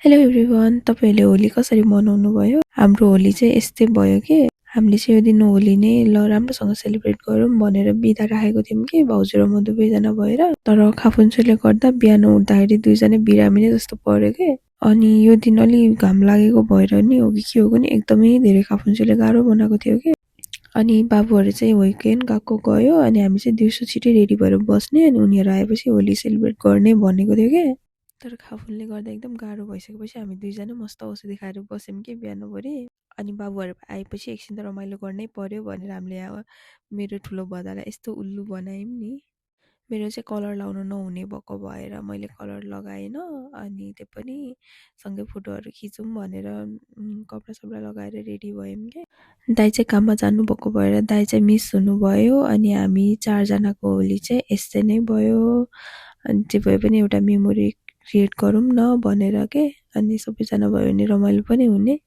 Hello everyone, तपाईँहरूले होली कसरी मनाउनु भयो? हाम्रो होली चाहिँ यस्तै भयो कि हामीले चाहिँ यो दिन होली नै ल राम्रोसँग सेलिब्रेट गरौँ भनेर बिदा राखेको थियौँ कि भाउजू र म दुवैजना भएर। तर खाफुन्चोले गर्दा बिहान उठ्दाखेरि दुईजना बिरामी नै जस्तो पर्यो कि। अनि यो दिन अलि घाम लागेको भएर नि हो कि के हो नि एकदमै धेरै खाफुन्चोले गाह्रो बनाएको थियो कि। अनि बाबुहरू चाहिँ विकेन्ड गएको गयो अनि हामी चाहिँ दिउँसो छिटै रेडी भएर बस्ने अनि उनीहरू आएपछि होली सेलिब्रेट गर्ने भनेको थियो कि। तर खाफुनले गर्दा एकदम गाह्रो भइसकेपछि हामी दुईजना मस्त औषधि खाएर बस्यौँ कि बिहानभरि। अनि बाबुहरू आएपछि एकछिन त रमाइलो गर्नै पर्यो भनेर हामीले मेरो ठुलो बदालाई यस्तो उल्लु बनायौँ नि। मेरो चाहिँ कलर लाउनु नहुने भएको भएर मैले कलर लगाएन। अनि त्यो पनि सँगै फोटोहरू खिचौँ भनेर कपडा सपडा लगाएर रेडी भयौँ कि। दाइ चाहिँ काममा जानुभएको भएर दाइ चाहिँ मिस हुनुभयो अनि हामी चारजनाको होली चाहिँ यस्तै नै भयो। अनि त्यो भए पनि एउटा मेमोरी क्रिएट गरौँ न भनेर के। अनि सबैजना भयो भने रमाइलो पनि हुने।